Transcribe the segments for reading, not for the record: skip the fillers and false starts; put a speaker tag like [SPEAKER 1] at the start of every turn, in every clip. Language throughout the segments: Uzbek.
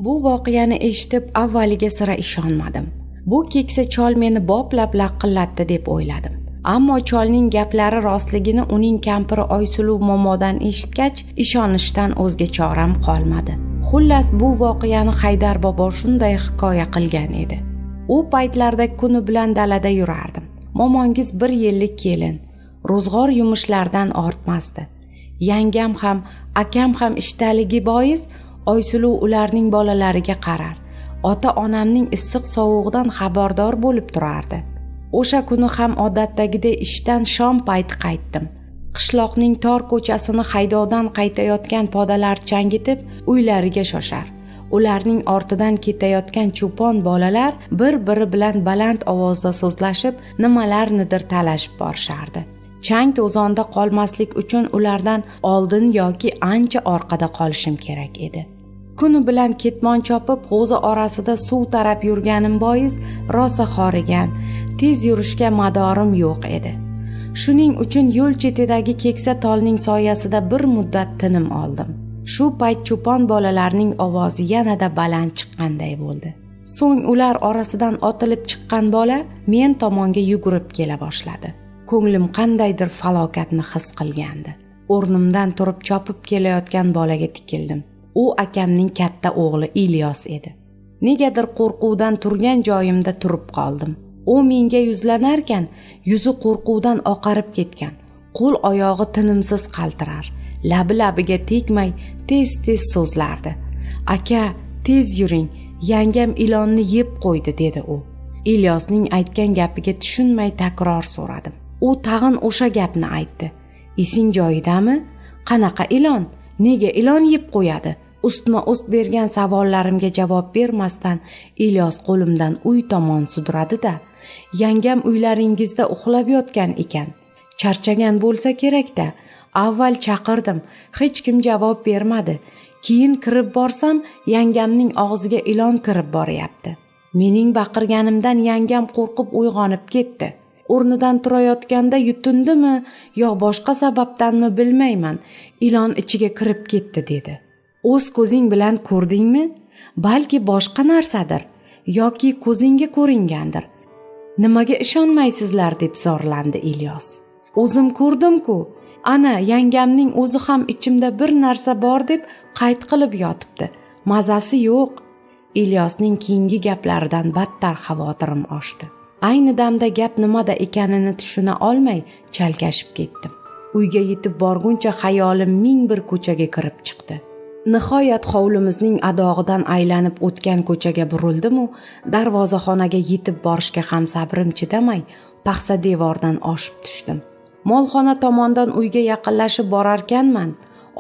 [SPEAKER 1] Bu voqeani eshitib avvaliga sira ishonmadim. Bu keksa chol meni boplab laqillatdi deb o'yladim. Ammo cholning gaplari rostligini uning kampiri Oysuluv momodan eshitgach, ishonishdan o'zga choram qolmadi. Xullas, bu voqeani Haydar bobo shunday hikoya qilgan edi. U paytlarda kuni bilan dalada yurardim. Momongiz bir yillik kelin, ro'zg'or yumushlardan ortmasdi. Yangam ham, akam ham ishtaligi bois Oysuluv ularning bolalariga qarar, ota-onamning issiq sovug'idan xabardor bo'lib turardi. O'sha kuni ham odatdagidek ishdan shom payti qaytdim. Qishloqning tor ko'chasini haydovdan qaytayotgan podalar changitib uylariga shoshar. Ularning ortidan ketayotgan cho'pon bolalar bir-biri bilan baland ovozda so'zlashib, nimalarnidir talashib borishardi. Chang to'zonda qolmaslik uchun ulardan oldin yoki ancha orqada qolishim kerak edi. Kuni bilan ketmon chopib, g'o'za orasida suv tarab yurganim bois rosa xorigan, tez yurishga madorim yo'q edi. Shuning uchun yo'l chetidagi keksa tolning soyasida bir muddat tinim oldim. Shu payt cho'pon bolalarning ovozi yanada baland chiqqanday bo'ldi. So'ng ular orasidan otilib chiqqan bola men tomonga yugurib kela boshladi. Ko'nglim qandaydir falokatni his qilgandi. O'rnimdan turib chopib kelayotgan bolaga tikildim. U akamning katta o'g'li Ilyos edi. Negadir qo'rquvdan turgan joyimda turib qoldim. U menga yuzlanarkan, yuzi qo'rquvdan oqarib ketgan, qo'l oyog'i tinimsiz qaltirar, labi labiga tegmay tez-tez so'zlardi. "Aka, tez yuring, yangam ilonni yeb qo'ydi", dedi u. Ilyosning aytgan gapiga tushunmay takror so'radim. U tag'in o'sha gapni aytdi. "Esing joyidami? Qanaqa ilon? Nega ilon yeb qo'yadi?" Ustma-ust bergan savollarimga javob bermasdan Ilyos qo'limdan uy tomon sudradi-da, "Yangam uylaringizda uxlab yotgan ekan. Charchagan bo'lsa kerak-da. Avval chaqirdim, hech kim javob bermadi. Keyin kirib borsam, yangamning og'ziga ilon kirib boryapti. Mening baqirganimdan yangam qo'rqib uyg'onib ketdi. O'rnidan turayotganda yutindimi yo boshqa sababdanmi bilmayman, ilon ichiga kirib ketdi", dedi. "O'z ko'zing bilan ko'rdingmi? Balki boshqa narsadir yoki ko'zingga ko'ringandir. Nimaga ishonmaysizlar?" deb zorlandi Ilyos. "O'zim ko'rdim-ku. Ana, yangamning o'zi ham ichimda bir narsa bor deb qayd qilib yotibdi. Mazasi yo'q." Ilyosning keyingi gaplaridan battar xavotirim oshdi. Ayni damda gap nimada ekanini tushuna olmay chalkashib ketdim. Uyga yetib borguncha xayolim ming bir ko'chaga kirib chiqdi. Nihoyat hovlimizning adog'idan aylanib o'tgan ko'chaga burildim-u, darvozaxonaga yetib borishga ham sabrim chidamay, paxsa devordan oshib tushdim. Molxona tomondan uyga yaqinlashib borarkanman,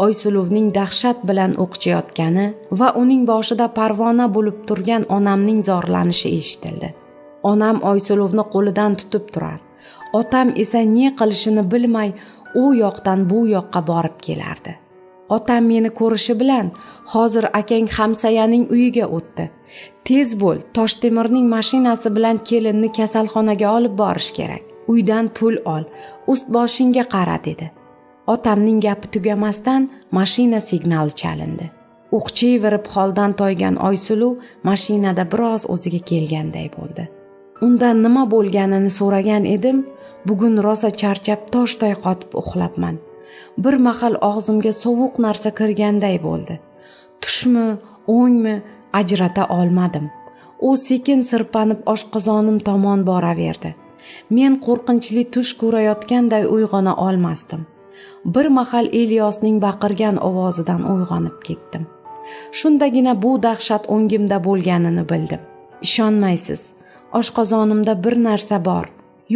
[SPEAKER 1] Oysuluvning dahshat bilan o'qchayotgani va uning boshida parvona bo'lib turgan onamning zorlanishi eshitildi. Onam Oysuluvni qo'lidan tutib turar. Otam esa ne qilishini bilmay u yoqdan bu yoqqa borib kelardi. Otam meni ko'rishi bilan, "Hozir akang Hamsayaning uyiga o'tdi. Tez bo'l, Toshtemirning mashinasi bilan kelinni kasalxonaga olib borish kerak. Uydan pul ol, ust boshingga qara", dedi. Otamning gapi tugamasdan mashina signali chalindi. O'qchiyverib holdan toygan Oysuluv mashinada biroz o'ziga kelganday bo'ldi. Undan nima bo'lganini so'ragan edim, "Bugun rosa charchab toshday qotib uxlabman. Bir mahal og'zimga sovuq narsa kirganday bo'ldi. Tushmi, o'ngmi ajrata olmadim. U sekin sirpanib oshqozonim tomon boraverdi. Men qo'rqinchli tush ko'rayotganday uyg'ona olmasdim. Bir mahal Elyosning baqirgan ovozidan uyg'onib ketdim. Shundagina bu dahshat o'ngimda bo'lganini bildim. Ishonmaysiz, oshqozonimda bir narsa bor.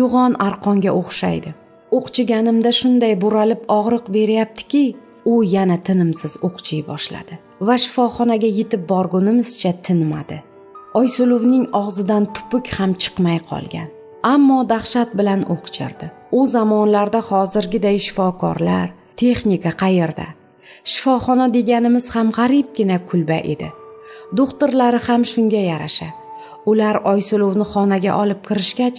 [SPEAKER 1] Yo'g'on arqonga o'xshaydi. O'qchiganimda shunday buralib og'riq beryaptiki", u yana tinimsiz o'qchiy boshladi va shifoxonaga yetib borgunimizcha tinmadi. Oysuluvning og'zidan tupuk ham chiqmay qolgan. Ammo dahshat bilan o'qchirdi. U zamonlarda hozirgiday shifokorlar, texnika qayerda? Shifoxona deganimiz ham g'aribgina kulba edi. Doktorlari ham shunga yarasha. Ular Oysuluvni xonaga olib kirishgach,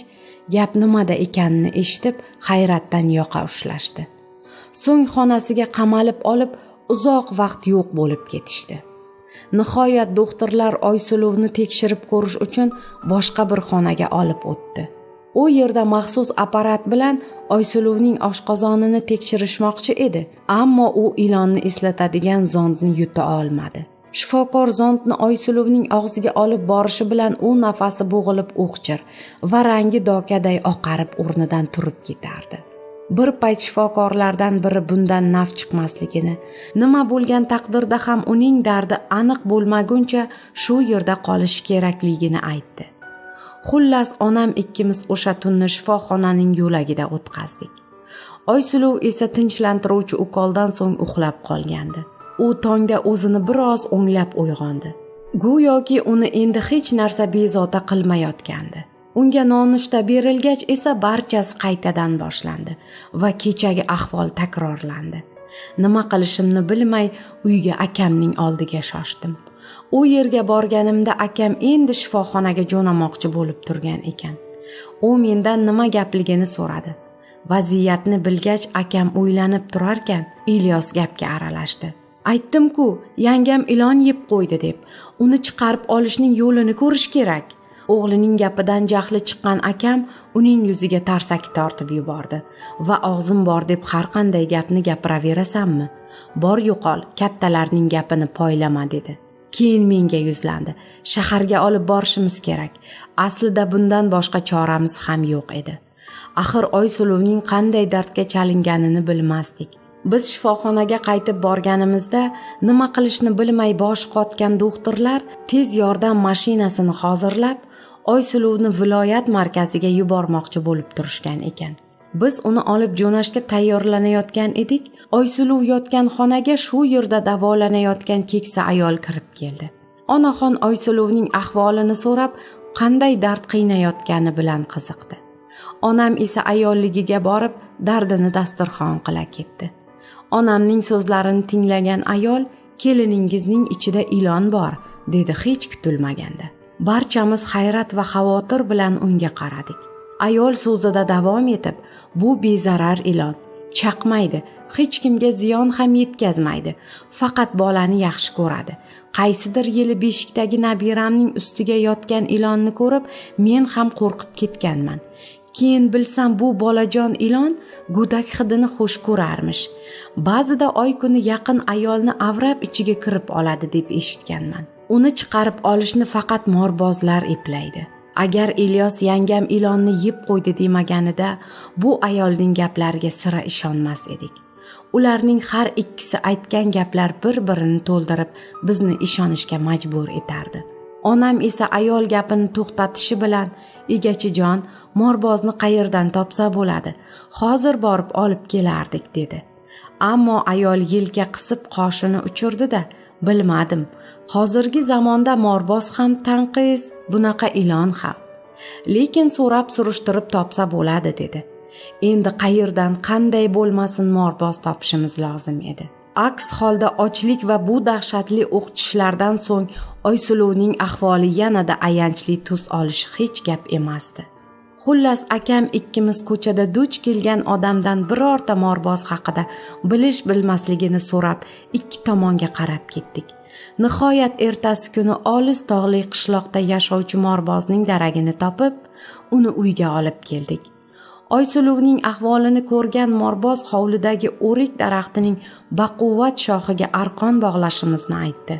[SPEAKER 1] gap nimada ekanini eshitib, hayratdan yoqa ushlashdi. So'ng xonasiga qamalib olib, uzoq vaqt yo'q bo'lib ketishdi. Nihoyat doktorlar Oysuluvni tekshirib ko'rish uchun boshqa bir xonaga olib o'tdi. U yerda maxsus apparat bilan Oysuluvning oshqozonini tekshirishmoqchi edi, ammo u ilonni eslatadigan zondni yuta olmadi. Shifokor zondni Oysuluvning og'ziga olib borishi bilan u nafasi bo'g'ilib o'qchir va rangi dokaday oqarib o'rnidan turib ketardi. Bir payt shifokorlardan biri bundan naf chiqmasligini, nima bo'lgan taqdirda ham uning dardi aniq bo'lmaguncha shu yerda qolishi kerakligini aytdi. Xullas, onam ikkimiz o'sha tunni shifoxonaning yo'lagida o'tkazdik. Oysuluv esa tinchlantiruvchi ukoldan so'ng uxlab qolgandi. U tongda o'zini biroz o'nglab uyg'ondi. Go'yoki uni endi hech narsa bezovta qilmayotgandi. Unga nonushta berilgach esa barchasi qaytadan boshlandi va kechagi ahvol takrorlandi. Nima qilishimni bilmay uyga akamning oldiga shoshdim. U yerga borganimda akam endi shifoxonaga jo'namoqchi bo'lib turgan ekan. U mendan nima gapligini so'radi. Vaziyatni bilgach akam o'ylanib turarkan, Ilyos gapga aralashdi. Aytdim-ku, yangam ilon yeb qo'ydi deb. Uni chiqarib olishning yo'lini ko'rish kerak. O'g'lining gapidan jahli chiqqan akam uning yuziga tarsaki tortib yubordi va og'zim bor deb har qanday gapni gapiraverasanmi? Bor yo'qol, kattalarning gapini poylama dedi. Keyin menga yuzlandi. Shaharga olib borishimiz kerak. Aslida bundan boshqa choramiz ham yo'q edi. Axir Oysuluvning qanday dardga chalinganini bilmasdik. Biz shifoxonaga qaytib borganimizda nima qilishni bilmay bosh qotgan doktorlar tez yordam mashinasini hozirlab, Oysuluvni viloyat markaziga yubormoqchi bo'lib turishgan ekan. Biz uni olib jo'nashga tayyorlanayotgan edik. Oysuluv yotgan xonaga shu yerda davolanayotgan keksa ayol kirib keldi. Onaxon Oysuluvning ahvolini so'rab, qanday dard qiynayotgani bilan qiziqdi. Onam esa ayolligiga borib, dardini dasturxon qila ketdi. Onamning so'zlarini tinglagan ayol, "Keliningizning ichida ilon bor", dedi hech kutilmaganda. Barchamiz hayrat va xavotir bilan unga qaradik. Ayol so'zida davom etib, "Bu bezarar ilon, chaqmaydi, hech kimga ziyon ham yetkazmaydi, faqat bolani yaxshi ko'radi. Qaysidir yili beshikdagi nabiramning ustiga yotgan ilonni ko'rib, men ham qo'rqib ketganman. Keyin bilsam, bu bolajon ilon go'dak hidini xush ko'rarmish. Ba'zida oy kuni yaqin ayolni avrab ichiga kirib oladi deb eshitganman. Uni chiqarib olishni faqat morbozlar eplaydi. Agar Ilyos yangam ilonni yeb qo'ydi demaganida, bu ayolning gaplariga sira ishonmas edik. Ularning har ikkisi aytgan gaplar bir-birini to'ldirib, bizni ishonishga majbur etardi. Onam esa ayol gapini to'xtatishi bilan, "Egachijon, morbozni qayerdan topsa bo'ladi? Hozir borib olib kelardik", dedi. Ammo ayol yelka qisib qoshini uchirdi-da, "Bilmadim. Hozirgi zamonda morboz ham tanqis, bunaqa ilon ham. Lekin so'rab surishtirib topsa bo'ladi", dedi. Endi qayerdan qanday bo'lmasin morboz topishimiz lozim edi. Aks holda ochlik va bu dahshatli o'qitishlardan so'ng Oysuluvning ahvoli yanada ayanchli tus olishi hech gap emasdi. Xullas, akam ikkimiz ko'chada duch kelgan odamdan birorta morboz haqida bilish bilmasligini so'rab, ikki tomonga qarab ketdik. Nihoyat ertasi kuni olis tog'li qishloqda yashovchi morbozning daragini topib, uni uyga olib keldik. Oysuluvning ahvolini ko'rgan morboz hovlidagi o'rik daraxtining baquvvat shoxiga arqon bog'lashimizni aytdi.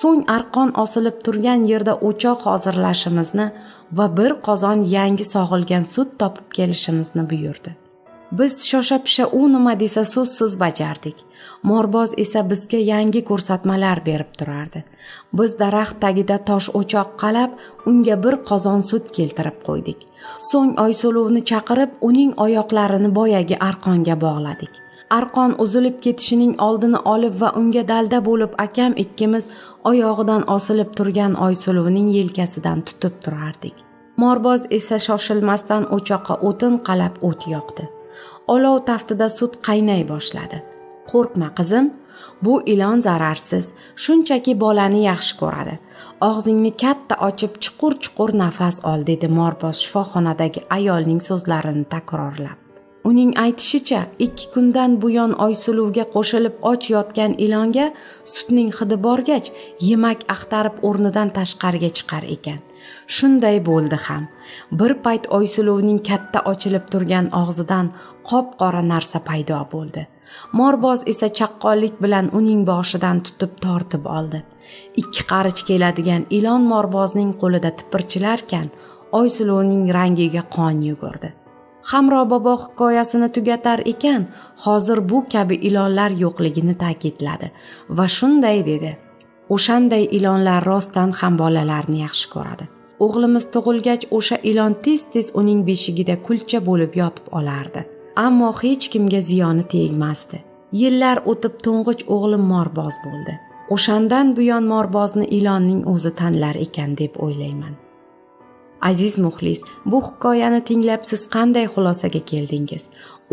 [SPEAKER 1] So'ng arqon osilib turgan yerda o'choq hozirlashimizni va bir qozon yangi sog'ilgan sut topib kelishimizni buyurdi. Biz shosha-pisha u nima desa so'zsiz bajardik. Morboz esa bizga yangi ko'rsatmalar berib turardi. Biz daraxt tagida tosh o'choq qalab, unga bir qozon sut keltirib qo'ydik. So'ng Oysuluvni chaqirib, uning oyoqlarini boyagi arqonga bog'ladik. Arqon uzilib ketishining oldini olib va unga dalda bo'lib akam ikkimiz oyog'idan osilib turgan Oysuluvning yelkasidan tutib turardik. Morboz esa shoshilmasdan o'choqqa o'tin qalab o't yoqdi. Olov taftida sut qaynay boshladi. "Qo'rqma qizim, bu ilon zararsiz, shunchaki bolani yaxshi ko'radi. Og'zingni katta ochib chuqur-chuqur nafas ol", dedi morboz shifoxonadagi ayolning so'zlarini takrorlab. Uning aytishicha, 2 kundan buyon Oysuluvga qo'shilib och yotgan ilonga sutning hidi borgach, yemak axtarib o'rnidan tashqariga chiqar ekan. Shunday bo'ldi ham. Bir payt Oysuluvning katta ochilib turgan og'zidan qop-qora narsa paydo bo'ldi. Morboz esa chaqqonlik bilan uning boshidan tutib tortib oldi. 2 qarich keladigan ilon morbozning qo'lida tipirchilarkan, Oysuluvning rangiga qon yugurdi. Hamro bobo hikoyasini tugatar ekan, hozir bu kabi ilonlar yo'qligini ta'kidladi va shunday dedi: O'shanday ilonlar rostdan ham bolalarni yaxshi ko'radi. O'g'limiz tug'ilgach o'sha ilon tez-tez uning beshigida kulcha bo'lib yotib olardi. Ammo hech kimga ziyoni tegmasdi. Yillar o'tib to'ng'ich o'g'lim morboz bo'ldi. O'shandan buyon morbozni ilonning o'zi tanlar ekan deb o'ylayman. Aziz muxlis, bu hikoyani tinglab siz qanday xulosaga keldingiz?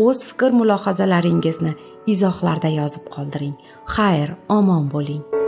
[SPEAKER 1] O'z fikr mulohazalaringizni izohlarda yozib qoldiring. Xayr, omon bo'ling.